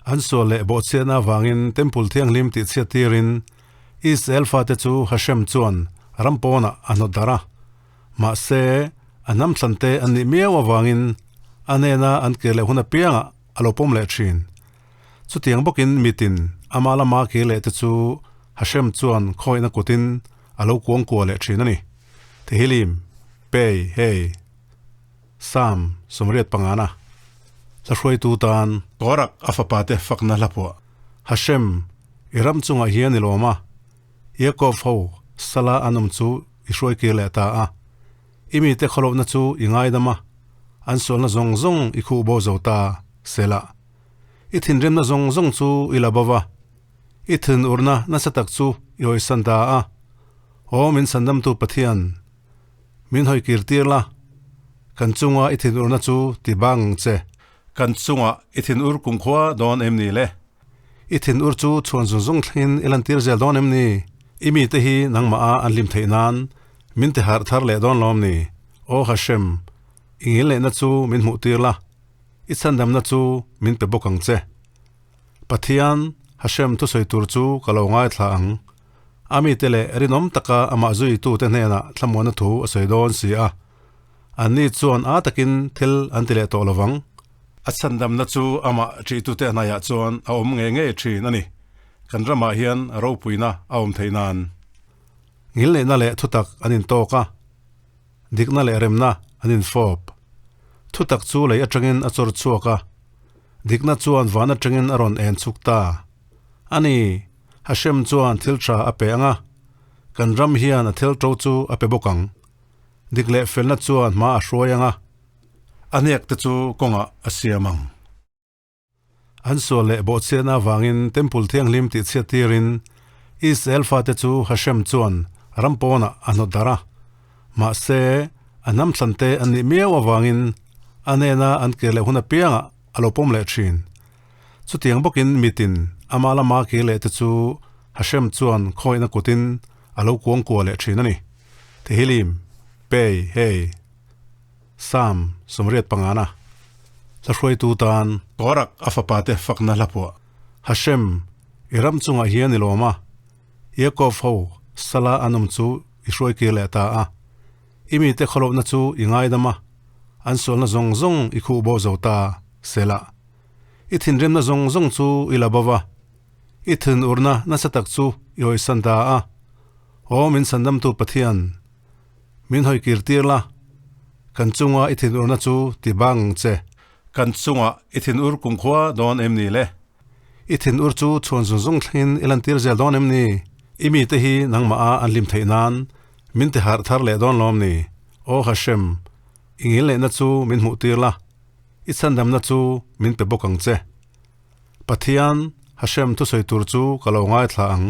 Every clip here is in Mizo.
An sual leh bawhchhiatna avangin Temple Thianghlim tihchhiat tirin Israel fate chu Hashem chuan ram pawnah a hnawt darh a. Mahse, a hnam thlante an nih miau avangin a hnena an kir leh hun apiangah a lo pawm leh thin. Chutiang bawkin mitin ama lama kir leh te chu Hashem chuan khawihna kutin a lo kuang kuah leh thin a ni. Tehillim, Pei, Hei. Psalm 85 Hla hruaitu tan. Korak a fapate fakna hla phuah. Hashem, i ram chungah hian i lawm a, Yaakov ho sala an awm chu i hruai kir leh ta a. I mite khawlohna chu i ngaidam a, an sualna zawng zawng i khuh bo zo ta, Selah. I thinrimna zawng zawng chu i la bo va, i thinurna nasa tak chu i hawisan ta a. Aw min sandamtu Pathian! Min hawi kir tir la, kan chunga i thinurna chu ti bang ang che. Kan chunga i thinur kumkhua dawn em ni le? I thinur chu chhuan zung zung thlengin i lantir zel dawn em ni? I mite hi nangmah a an hlim theih nan min ti harh thar leh dawn lawm ni? Aw Hashem, i ngil lehna chu min hmuh tir la, i chhandamna chu min pe bawk ang che. Pathian, Hashem thusawi tur chu ka lo ngaithla ang. A mite leh rinawm taka amah zuitute hnenah thlamuanna thu a sawi dawn si a, anni chuan a takin thil an ti leh tawh lo vang. A chhandamna chu amah ṭihtute hnaiah chuan a awm ngei ngei ṭhin a ni. Kan ramah hian ropuina a awm theih nan. Ngilneihna leh thutak an intawk a, dikna leh remna an infawp. Thutak chu lei aṭangin a chawr chhuak a, dikna chuan van aṭangin a rawn en chhuk ta a ni. Hashem chuan thil tha a pe ang a, kan ram hian a thil to chu a pe bawk ang. Dik leh felna chuan hma a hruai ang a, a hnek te chu kawngah a siam ang. An sual leh bawhchhiatna avangin Temple Thianghlim tihchhiat tirin Israel fate chu Hashem chuan ram pawnah a hnawt darh a. Mahse, a hnam thlante an nih miau avangin a hnena an kir leh hun apiangah a lo pawm leh thin. Chutiang bawkin mitin ama lama kir leh te chu Hashem chuan khawihna kutin a lo kuang kuah leh thin a ni. Tehillim, Pei, Hei, Psalm 85 Hla hruaitu tan. Korak a fapate fakna hla phuah. Hashem, i ram chungah hian i lawm a, Yaakov ho sala an awm chu i hruai kir leh ta a. I mite khawlohna chu i ngaidam a, an sualna zawng zawng i khuh bo zo ta, Selah. I thinrimna zawng zawng chu i la bo va, i thinurna nasa tak chu i hawisan ta a. Aw min sandamtu Pathian, min hawi kir tir la, kan chunga i thinurna chu ti bang ang che. Kan chunga i thinur kumkhua dawn em ni le? I thinur chu chhuan zung zung thlengin i lantir zel dawn em ni? I mite hi nangmah a an hlim theih nan min ti harh thar leh dawn lawm ni? Aw Hashem, i ngil lehna chu min hmuh tir la, i chhandamna chu min pe bawk ang che. Pathian, Hashem thusawi tur chu ka lo ngaithla ang.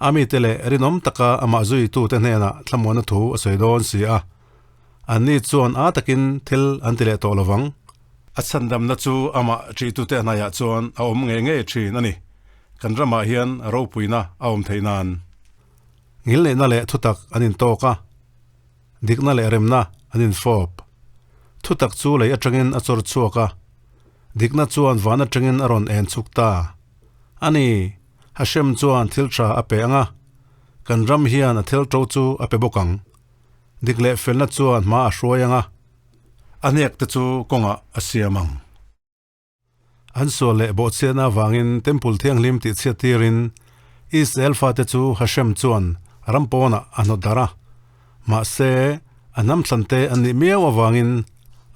A mite leh rinawm taka amah zuitute hnenah thlamuanna thu a sawi dawn si a. Anni chuan a takin thil an ti leh tawh lo vang. A chhandamna chu amah ṭihtute hnaiah chuan a awm ngei ngei ṭhin a ni. Kan ramah hian ropuina a awm theih nan. Ngilneihna leh thutak an intawk a, dikna leh remna an infawp. Thutak chu lei aṭangin a chawr chhuak a, dikna chuan van aṭangin a rawn en chhuk ta a ni. Hashem chuan thil ṭha a pe ang a, kan ram hian a thil ṭo chu a pe bawk ang. Dik leh felna chuan hma a hruai ang a, a hnek te chu kawngah a siam ang. An sual leh bawhchhiatna avangin Temple Thianghlim tihchhiat tirin Israel fate chu Hashem chuan ram pawnah a hnawt darh a. Mahse, a hnam thlante an nih miau avangin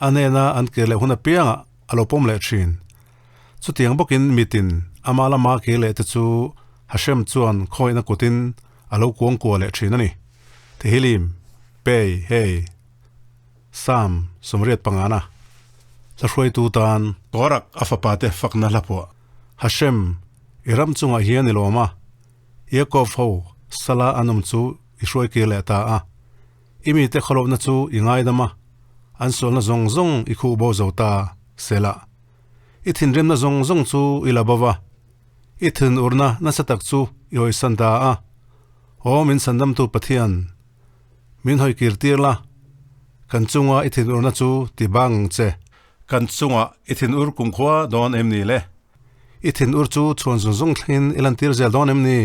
a hnena an kir leh hun apiangah a lo pawm leh thin. Chutiang bawkin mitin ama lama kir leh te chu Hashem chuan khawihna kutin a lo kuang kuah leh thin a ni. Tehillim, Pei, Hei. Psalm 85 Hla hruaitu tan. Korak a fapate fakna hla phuah. Hashem, i ram chungah hian i lawm a, Yaakov ho sala an awm chu i hruai kir leh ta a. I mite khawlohna chu i ngaidam a, an sualna zawng zawng i khuh bo zo ta, Selah. I thinrimna zawng zawng chu i la bo va, i thinurna nasa tak chu i hawisan ta a. Aw min sandamtu Pathian! Min hawi kir tir la, kan chunga i thinurna chu ti bang ang che. Kan chunga i thinur kumkhua dawn em ni le? I thinur chu chhuan zung zung thlengin i lantir zel dawn em ni?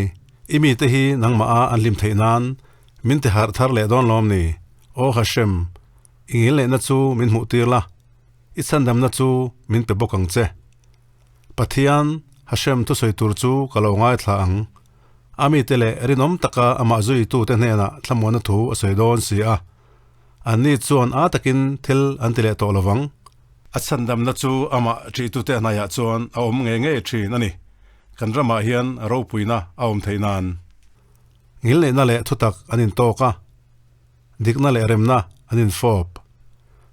I mite hi nangmah a an hlim theih nan min ti harh thar leh dawn lawm ni? Aw Hashem, i ngil lehna chu min hmuh tir la, i chhandamna chu min pe bawk ang che. Pathian, Hashem thusawi tur chu ka lo ngaithla ang. A mite leh rinawm taka amah zuitute hnenah thlamuanna thu a sawi dawn si a. Anni chuan a takin thil an ti leh tawh lo vang. A chhandamna chu amah ṭihtute hnaiah chuan a awm ngei ngei ṭhin a ni. Kan ramah hian ropuina a awm theih nan. Ngilneihna leh thutak an intawk a, dikna leh remna an infawp.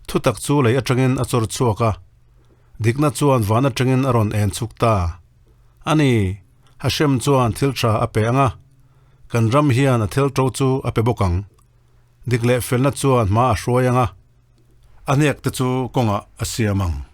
Thutak chu lei aṭangin a chawr chhuak a, dikna chuan van aṭangin a rawn en chhuk ta. A ni, Hashem chuan thil ṭha a pe ang a, kan ram hian a thil ṭo chu a pe bawk ang. Dik leh felna chuan hma a hruai ang a, a hniak te chu kawngah a siam ang.